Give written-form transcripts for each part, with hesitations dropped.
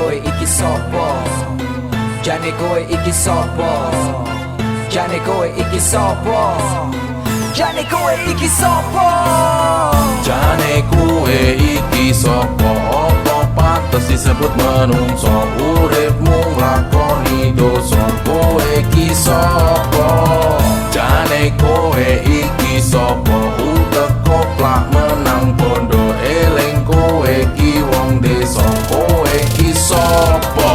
kowe iki sapa? Jane kowe iki sapa? Jane kowe iki sapa? Jane kowe iki sapa? Jane kowe iki sapa? Apa pantes disebut menungso? Uripmu nglakoni dosa, kowe iki sapa? Jane kowe iki sapa? Utek koplak menang bondo, eling kowe iki wong desa, kowe iki sapa?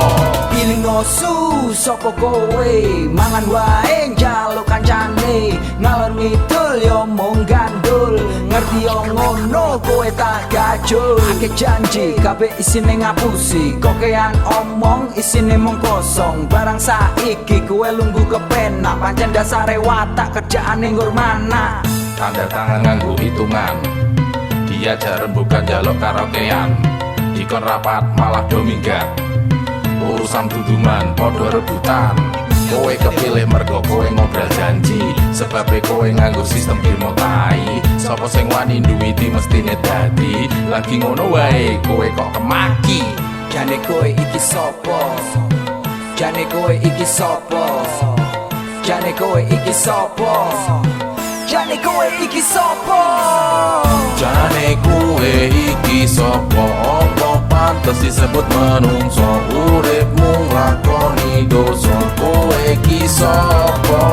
Ilingo su sapa kowe? Mangan wae njaluk kancane, ngalor ngidul yo mung gandul. Ngerti yo ngono kowe tak gajul. Akeh janji kabeh isine ngapusi, kokean omong isine mung kosong. Barang saiki kowe lungguh kepenak, pancen dasare watak kerjaane nggur mana. Tanda tangan nganggo hitungan, diajak rembukan jaluk karaokean, dikon rapat malah do minggat, urusan duduman podo rebutan. Kowe kepilih mergo kowe ngobrol janji, sebabe kowe nganggo sistem demo tai. Sapa sing wani duwiti mestine dadi. Lagi ngono wae kowe kok kemaki. Jane kowe iki sapa? Jane kowe iki sapa? Jane kowe iki sapa? Jane kowe iki sapa? Jane kowe iki sapa? Apa pantes disebut menungso? Uripmu nglakoni dosa, kowe iki sapa?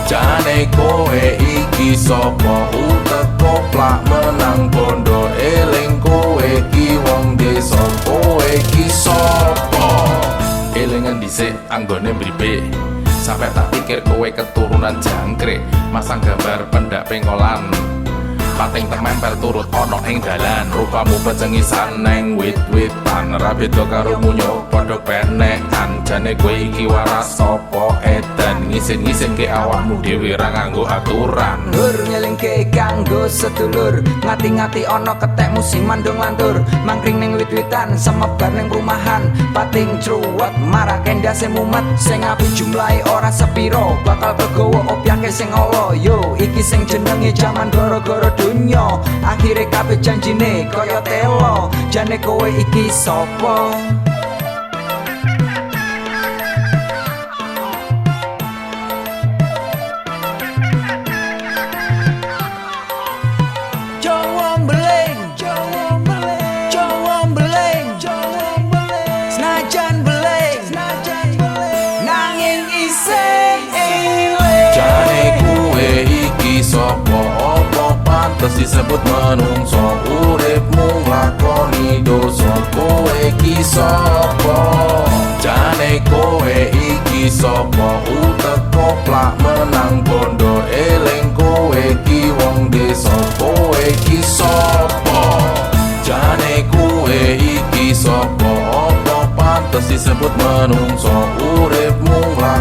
Jane kowe iki sapa? Utek koplak menang bondo, eling kowe iki wong desa, kowe iki sapa? Elingan dhisik anggone mripe. Sampai tak pikir kowe keturunan jangkrik. Masang gambar pendak pengkolan, pating temempel turut ono ing dalan. Rupamu pecengisan neng wit-witan, ra beda karo munyo padha penekan. Jane kowe iki waras apa edan? Ngisin-ngisinke awakmu dhewe ra nganggo aturan. Lur ngelingke kanggo sedulur, ngati-ngati ana ketek musiman dong lantur. Mangkring ning wit-witan semebar ning perumahan, pating truwet marake ndase mumet. Sing apik jumlahe ora sepiro, bakal kegawa opyake sing ala. Yo iki sing jenenge jaman gara-gara dunya, akhire kabeh janjine kaya telo. Jane kowe iki sapa? Jawa mbeling, Jawa mbeling, Jawa mbeling, Jawa mbeling, senajan beling, senajan beling, nanging isih eling. Jane kowe iki sapa? Apa pantes disebut menungso? Uripmu nglakoni dosa, kowe iki sapa? Jane kowe iki sapa? Utek koplak menang bondo, eling kowe iki wong desa, kowe iki sapa? Jane kowe iki sapa? Apa pantes disebut menungso? Uripmu nglakoni